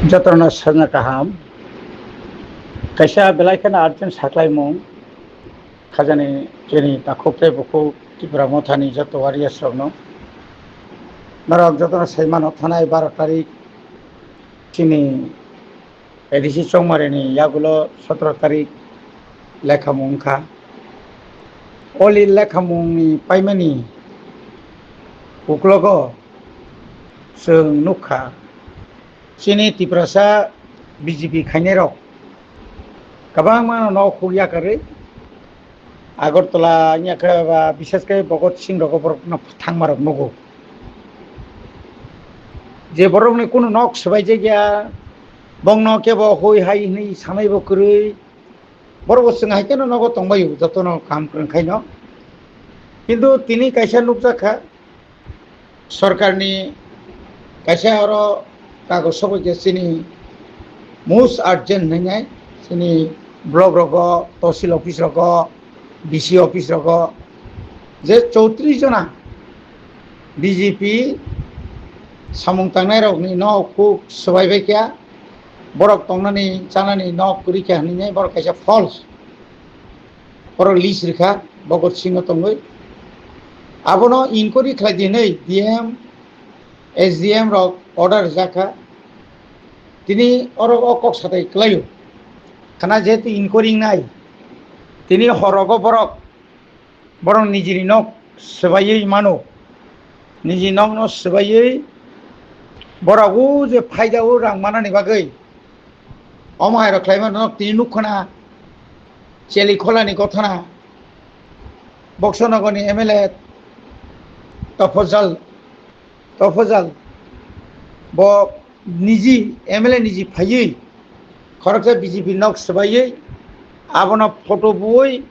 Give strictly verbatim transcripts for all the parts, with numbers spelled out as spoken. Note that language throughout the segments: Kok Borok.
Jotono sajna kaham. Kaisa belai kheno urgent saklaimung khajani chini takhuk tei bukhuk Tipra Mothani joto warriors rokno. Norok jotono saimano thanai baro tarik chini A D C Chongmarini yagulo sotoro tarik lekhamung wngkha. Oli lekhamungni paimani uklogo chwng nukha, chini Tiprasa B J P khainairok kwbangmano nok huk yakarwi Agartala wngya khe ba, bishes khe Bhagat Singh rogo borokno thangmarok nugo. Je borokni kunu nok swbaijak ya, bongno kebo hoi hai hwnwi sanaibo kwrwi, borokbo chwng hai kheno nogo tongbaio, jotono kaham kwrwng khaino. Kintu tini kaisa nukjak kha, sorkarni kaisa oro kagoj sogwi khe chini most urgent hwnwi chini block rogo, tosil office rogo, D C office rogo je chowtrish jona B J P samung tangnairokni nok huk swbai bai kha, borok tongnani chanani nok kwrwi kha hwnwi borok kaisa false borok list rikha Bhagat Singh tongwi. Abono inquiry khlai di hwnwi D M, S D M rok order rijak kha. Tini oro o kok satai kwlaio. Khana jehetu inquiry wngnai, tini horogo borok, borok nijini nok swbaiwi mano. Niji nokno swbaiwi borok o je phaida o rang manani bagwi omo hai rok khlaima nok tini nukkhana Chelikholani gothana Boksonogorni M L A Tofojal, Tofojal bo niji M L A niji phaiwi khoroksa B J P nok swbaiwi abono photo buwi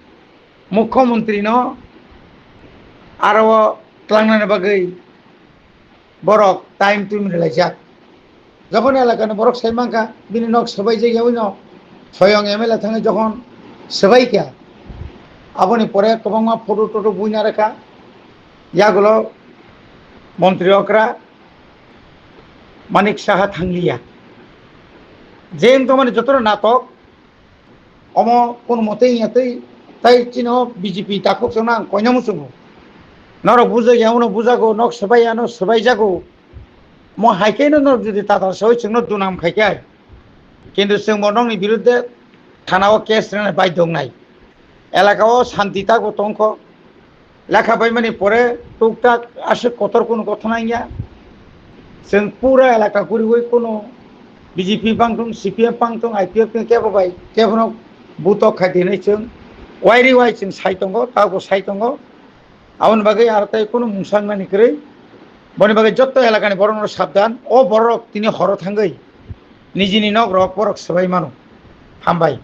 Mukhyamantri no aro tlangnani bagwi borok time twimi rwlaijak. Jokhon elakani borok sai mankha, bini nok swbaijak yaui no, soyong M L A thangwi jokhon swbaikha, aboni pore kwbangma photo toto buina rwkha, yagulo montri okra Manik Saha thangliya. Je wngtongmani jotono natok, omo kono mote wngya tei, tai chini o B J P takhuk chwngno ang koina muchungo. Norok bujak ya, uno bujago, nok swbai ya, no swbaijago. Mo hai khe no norok jodi tatal sawi chwngno dunam khai khe, kintu chwng bo nokni birudde thana o case rwna baidhyo wngnai. Elaka o santi tago tongkho. Lekha paimani pore tuktak aswk kotor kunu gothona wngya. Chwng pura elaka guriwi kunu B J P bangthung, C P M bangthung, I P F ni kebo bai kebono butok khai dinwi chwng wairi wai chwng sai tongo, tago sai tongo. Aboni bagwi aro tei kunu mungsa wngnani kwrwi. Boni bagwi jotto elakani borokno sabdan, o borok tini horo thangwi nijini nok rok borok swbai mano. Hambai.